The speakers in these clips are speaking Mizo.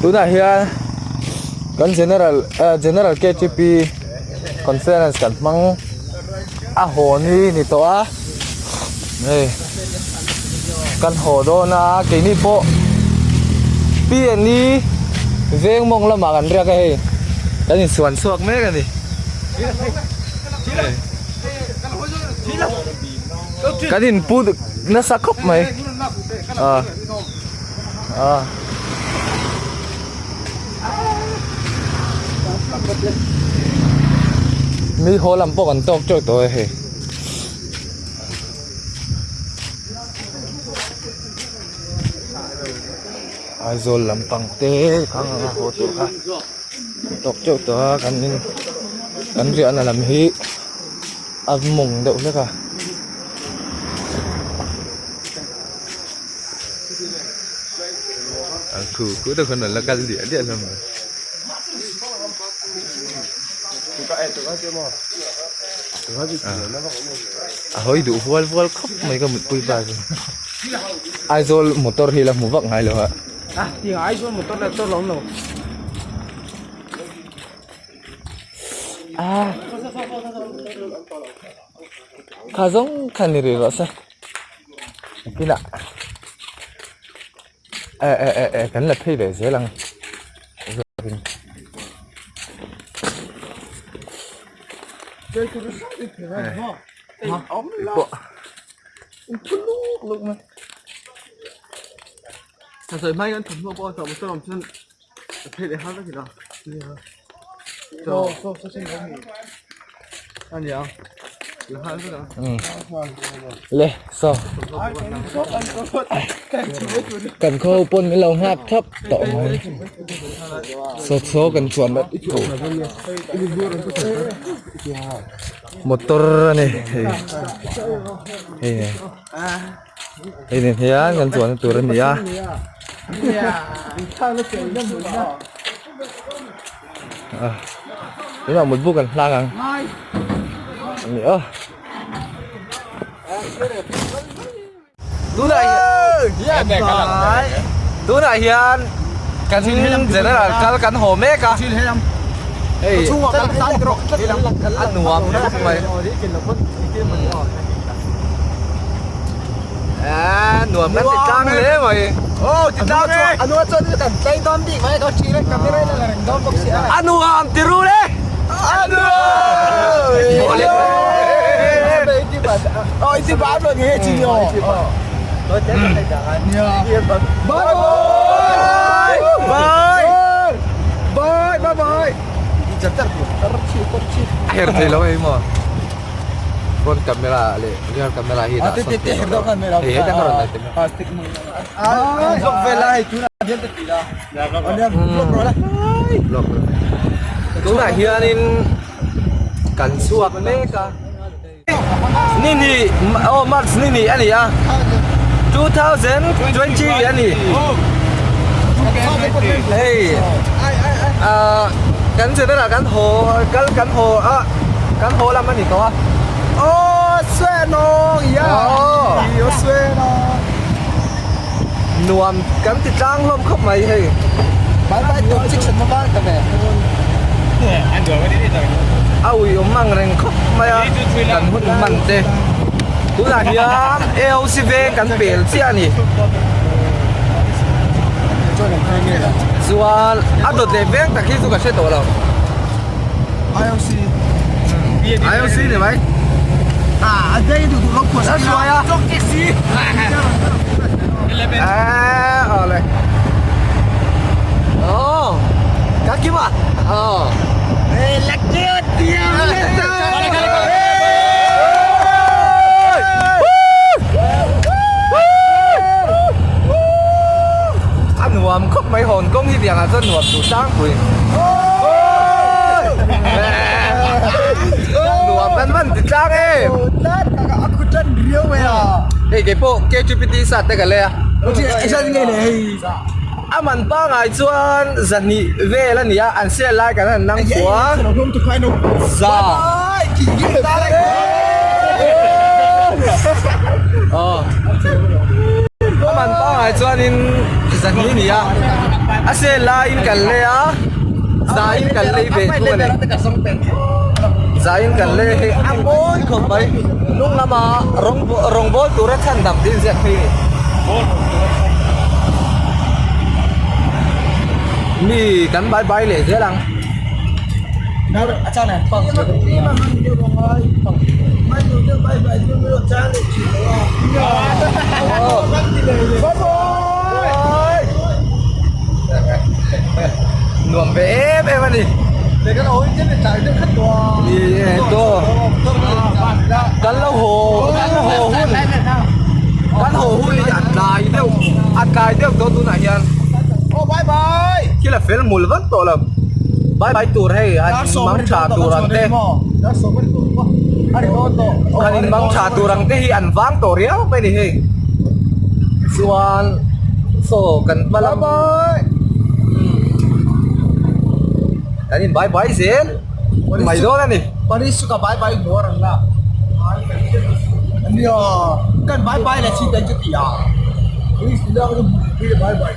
Tunah hian kan general ah general ktp conference kan hmang a haw ni ni tawh a hei kan haw dawn a keini pawh P&E veng mawng lamah kan riak a hei kan insuan chhuak mek a ni. Kan inpu nasa khawp mai ah ah. Mi haw lam pawh kan tawk teuh tawh e hei. Aizawl lampang te kha a haw tawh kha tawk teuh tawh a kan in kan riahna lam hi a mawng deuh hlek a. An khu khu te khan an la kal diah diah hlawm mai. A hawi duh vual vual khawp mai ka mutpui pa chu. Aizawl motor hi la hmu vak ngai lo a. Aizawl motor leh motor lo awm lo. Kha zawng kha ni rih rawh se. Kinah eh eh eh eh kan la phei leh zel ang Le saw kan khaw pawn min lo nghak thap tawh mai saw saw kan chuan dat motor a ni hei hei hei nen hian kan chuan na tur a ni a. Tunah mutbu kan hlang ang ani aw tunah hian tunah hian kan general kal kan haw mek a hei a nuam khawp mai a nuam kan ti tlang hle mai a nuam ti ru le a nuam bye bye bye a her thei lo ei maw front camera leh rear camera hi dah sawn thei lo hei hetah ka rawn dah thei tunah hianin kan chhuak mek a ni ni aw march ni ni a ni a 2020 a ni hei ah kan general kan haw kal kan haw a kan haw lam a ni tawh a Nuam kan ti tlang hlawm khawp mai hei. A ui awm ang reng khawp mai a kan hun hman te. Tunah hian AOC veng kan pel chiah a ni. Chuan a dawt leh veng tak hi chu ka hre tawh lo. IOC. IOC ni mai. Ah, a dei du du lo phuah sa hruai a. Chok ki si. Eh, ole. Oh. Kaki ma. Oh. Eh, laki o tiam le. A nuam khawp mai hawn kawng hi tiangah chuan nuam duh tlangpui. Nuam kan man ti tlang em. Hei kei pawh KTPT sat te ka lei a. A man pangai chuan zahnih vel a ni a, an sale lai kan han nang fuh a. Za. A man pangai chuanin. Zahnih ni a, a sale laiin kan lei a, zain kan lei ve thung a ni. Zain kan lei hei a mawi khawp mai, hnung lama rawng rawngbawl tura chhan dam tih inziak phei a ni. Mi kan bai bai leh zel ang. Nuam ve em em a ni. Ni e to kan lo haw kan haw hun kan haw hun hi a tlai deuh a tlai deuh tawh tunah hian thil a fel mul vak tawh lo. Bye bye tur hei han mang tha tur ang te han in mang tha tur ang te hi an vang tawh riau mai ni hei chuan saw kan hma lam kan in bye bye zel mai dawn a ni. Paris chu ka bye bye hmuh reng la ania kan bye bye leh chhi te chu ti a Paris ti lak chu bye bye.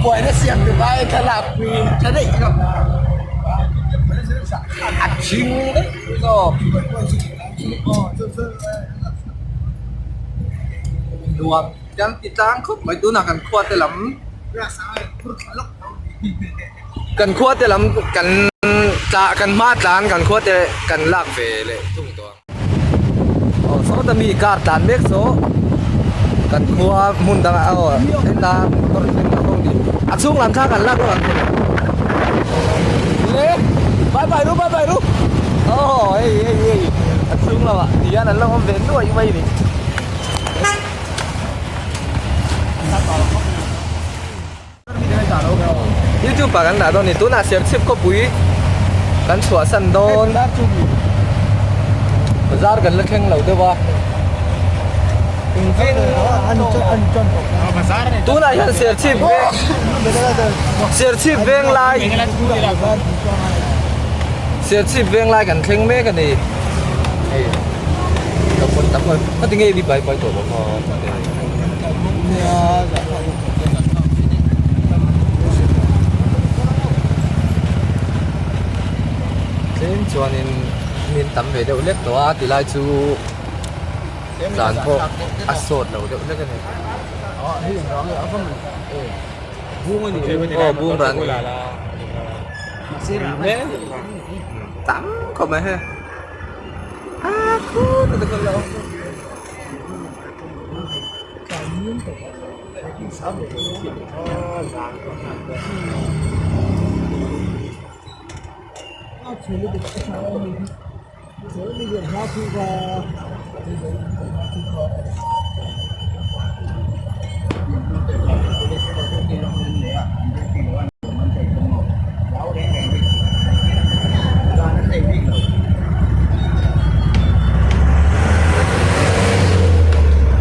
Buaina siam te vai thlalak pui tha daih hlawm a thing daih zawk nuam kan ti tlang khawp mai tunah kan khua te lam kan khua te lam kan tlah kan hma tlan kan khua te kan lak ve leh thung tawh ang. Aw sawta mi car tlan mek saw kan khua hmun dangah aw heta motor thleng lo ho ni a chhung lam thla kan lak lo ang chu le bye bye ru bye bye ru aw hei hei hei a chhung lamah ti hian an lo awm ve nuaih mai ni. YouTube ah kan dah dawn a ni tunah Serchhip khawpui kan chhuahsan dawn bazar kan la thleng lo deuh a tunah hian Serchhip veng Serchhip veng lai Serchhip veng lai kan thleng mek a ni hei ka pawn tak mai a tinge i bai bai tawh lo maw. Tlem chuanin min tam ve deuh hlek tawh a tilai chu tlan pawh a sawt lo deuh hlek a ni aw bung ran tam khawp mai hei a khur a te lo.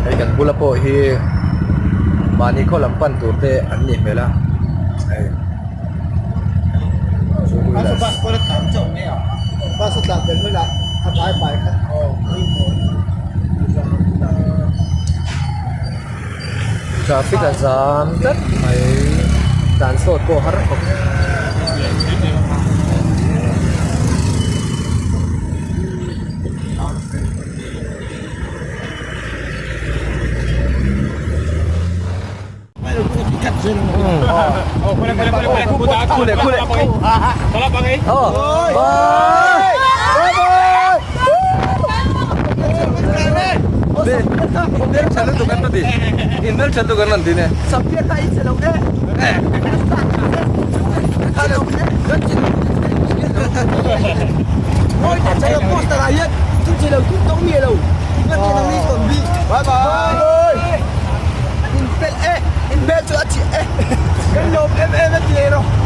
Hei kan bula pawh hi mahni khaw lam pan tur te an nih hmel a hei two wheelers traffic a zam tlat mai tlan sawt pawh har khawp. Khule khule oh bye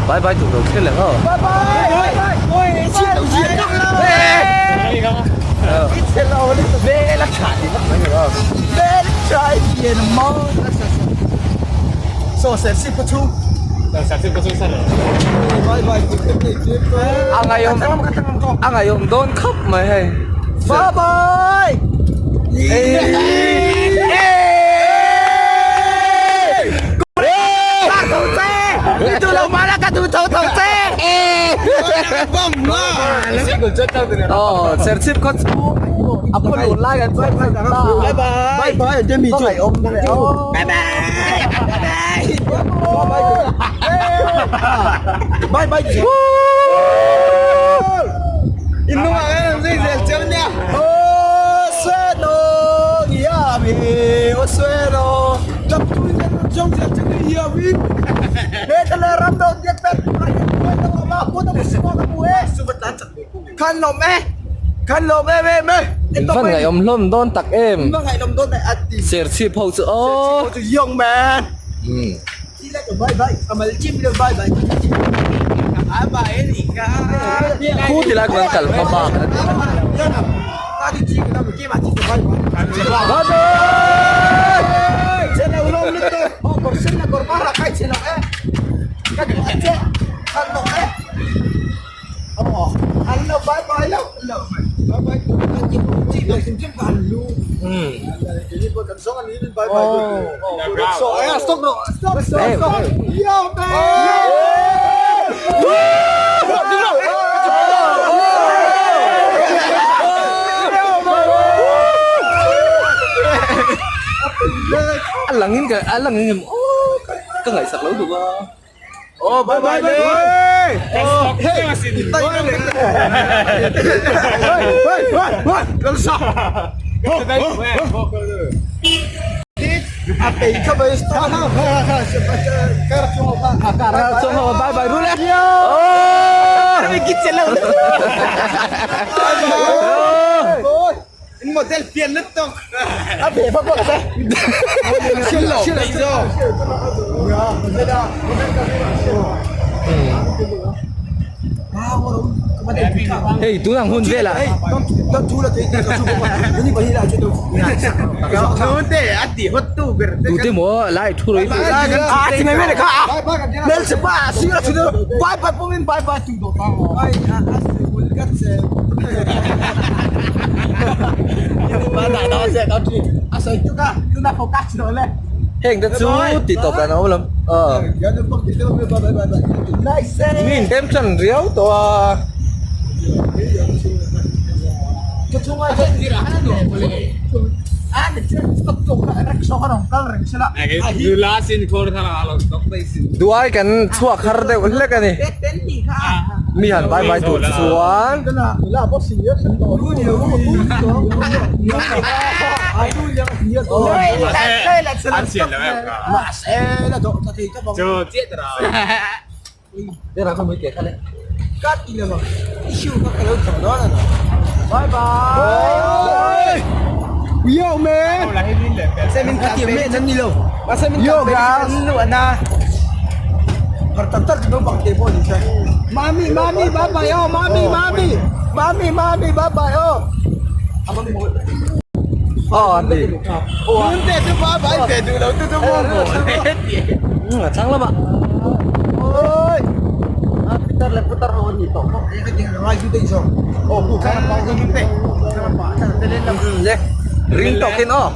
Bye bye tụi đồ thế là ngờ. Bye bye. A ngaiawm dawn khawp mai hei. Bye bye. Serchhip khaw chu a khaw lun lai kan chuan ta Bye bye bye bye bye In van ngaihawm hlawm dawn tak em Serchhip ho chu aw Khu ti lai kan kal hma bak a A langin ka a langin ka ngaihsak lo duh a. Oh bye bye le. Bye bye rule. Hei tun ang hun velah tute maw lai thu rei Heng te chu tih tawp dan a awm lo mi in tem tan riau tawh a. Duai kan chhuak har deuh hlek a ni. Mi han bai bai tur chuan Mami mami bye bye oh mami mami mami mami bye bye oh aw an ti a chhang lamah ring tawkin aw.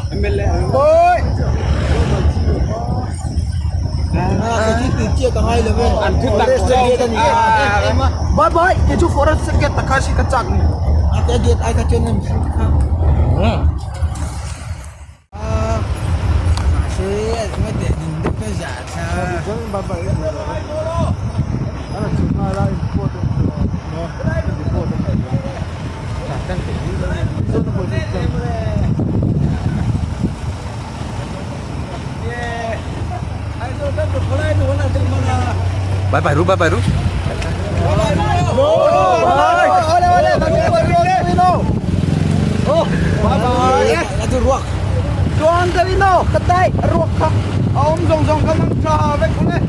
Bye bye kei chu forest gate takha si ka chak ni gate ai kha chuan Bye bye ru bye bye ru.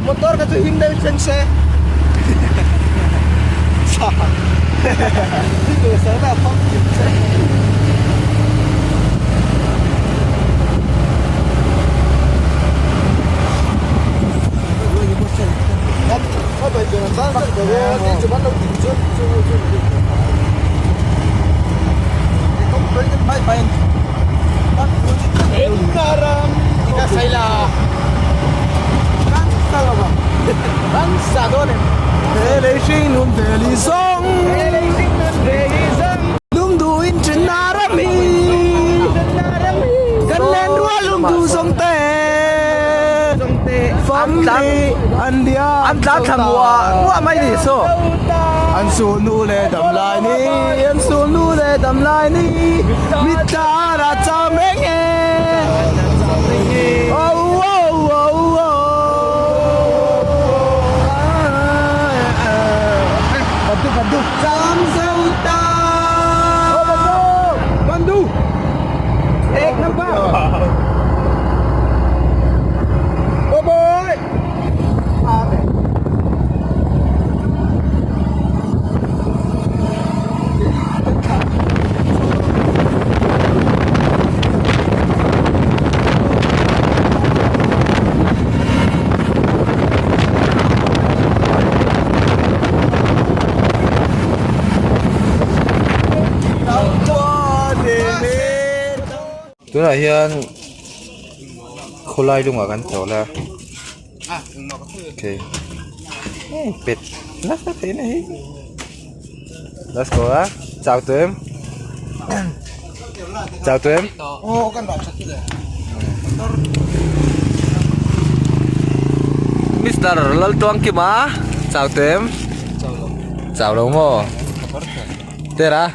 Motor ka chu him deuh thleng se An tlan thla nguah nguah mai ni saw. An sulhnu leh dam lai ni, an sulhnu leh dam lai ni, mitthla a cham reng e. Oh oh oh oh. Bandu bandu. Cham zo ta. Bandu. Ek number. Bye bye. Tunah hian khawlai lungah kan chawl a okay pet nasa thei na hi let's go a chau tawh em chau tawh em Mister Laltuangkima chau tawh em chau lo maw tera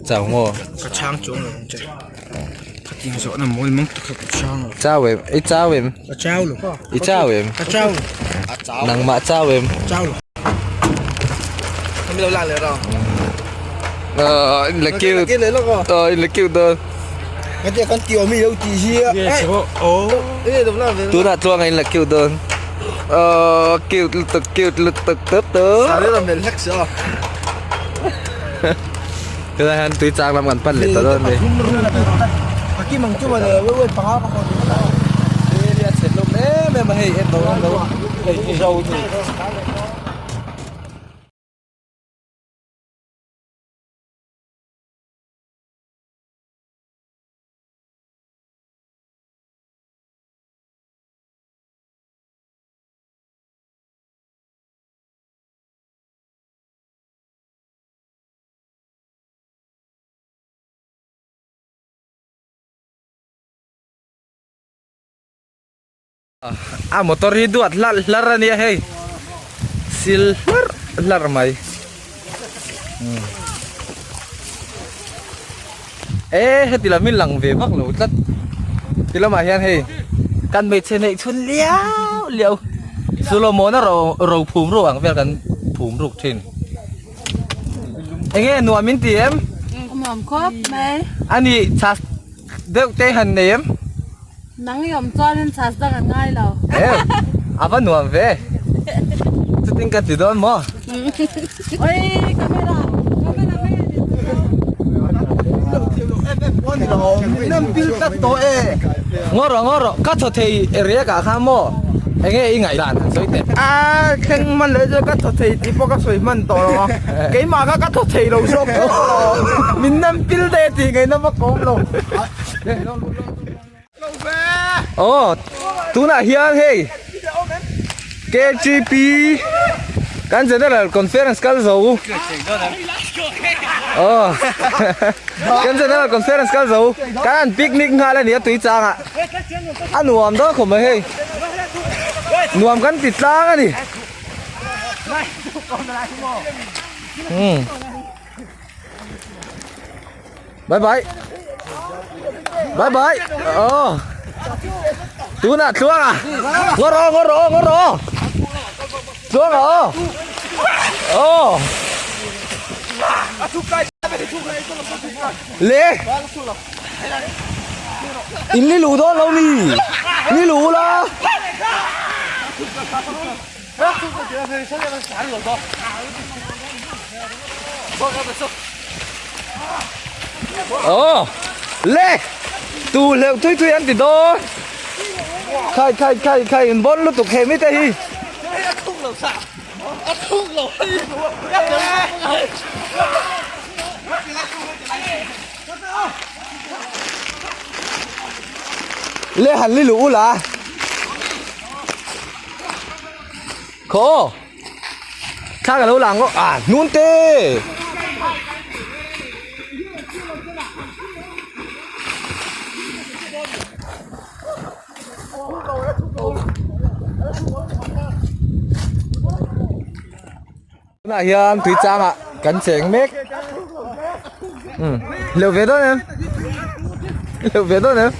chau maw ka chhang chuang lo ang che ka tin zawh na mawl mang tak kha ka chhang lo chau em i chau em ka chau lo i chau em ka chau lo nangmah chau em chau lo ờ in là kêu ờ in là kêu đơn tunah chuan in la kêu dawn ờ kêu lutuk kêu lutuk tớp tớp tunah hian tui chang lam kan pan leh ta dawn a ni A motor hi duat hlar hlar a nia hei sil hlar hlar mai e heti lam hi lang ve vak lo tlat ti lamah hian hei kan hmeichhe neih chhun liau liau Solomon a ro ro phum ruk ang vel kan phum ruk thin enge nuam in ti em nuam khawp mai ani chhas deuh te han nei em Nang i awm chuanin chhas dang an ngai lo. Em, a va nuam ve. Chutin ka ti dawn maw? Oi, camera, camera man. Ngaw rawh, ngaw rawh, ka thaw thei riak ah khan maw? Enge i ngaih dan han sawi teh. A thleng hman leh chu ka thaw thei tih pawh ka sawi hman tawh lo a, keimah kha ka thaw thei lo zawk tawh lo. Min nem pil daih a tih ngaihna vak ka awm lo. Aw tunah hian hei KGP kan general conference kal zo aw kan general conference kal zo kan han picnic nghal a ni a tui chang ah a nuam dawn khawp mai hei nuam kan ti tlang a ni umm. Bye bye. Bye bye. Oh. Tunah tluang ah. Ngaw rawh ngaw rawh ngaw rawh. Tluang ah aw. Oh. Le. In li lu dawn lo mi. Li lu la. Aw le tu hleuh thui thui an ti dawn khai khai khai khai in bawn lutuk he mite hi Le han li lu ula. Khaw. Thla ka lo lang aw. Ah, hnun te. Tunah hian tui changah kan cheng mek. Um, leu ve dawn em? Leu ve dawn em?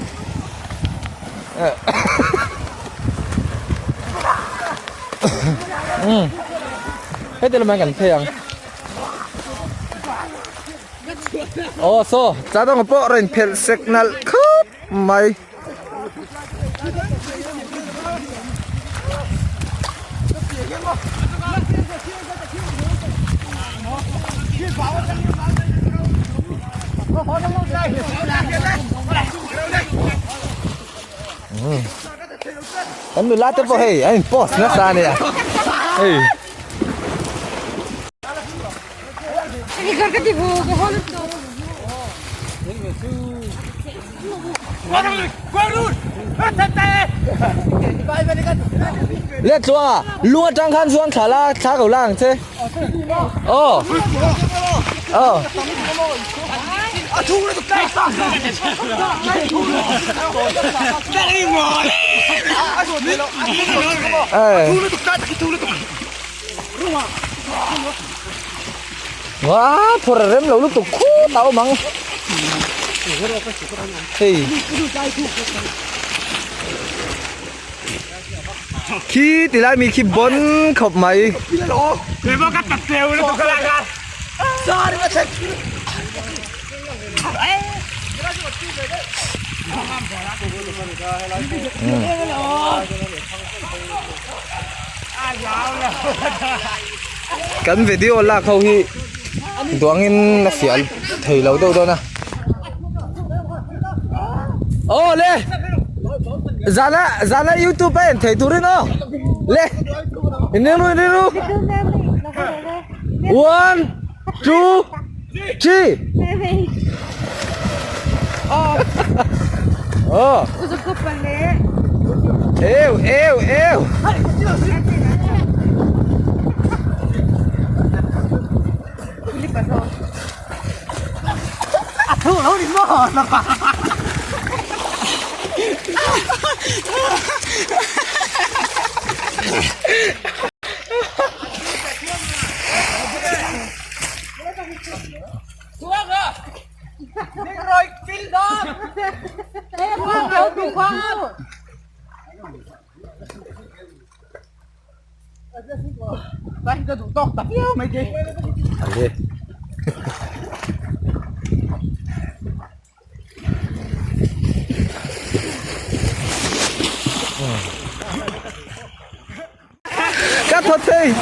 Um. Heti lamah kan phei ang. Aw saw, cha dang pawh rawn phelh sek nalh khawp mai. Kan nula te pawh hei an in post nasa ania hei. Let chuang a lung atang khan chuan thla la thla ko la ang che aw aw Wow, phur a rem lo lutuk khut a awm ang. Hei. Khi ti lai mi khi bon khawp mai. Kan video lak ho hi duangin a fiah thei lo deuh dawn a. Aw le! Zana zana youtube a en thei turin aw! Le! Inring ru inring ru! One, two, three! Aw! Eu eu eu! Ka thaw thei.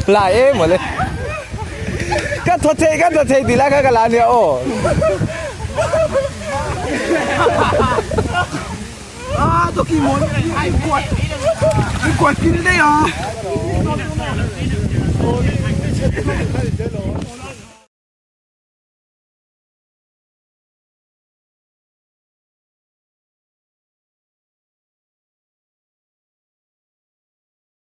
Lại em mà lên. Ka thaw thei ka thaw thei tih lai kha ka la nia aw.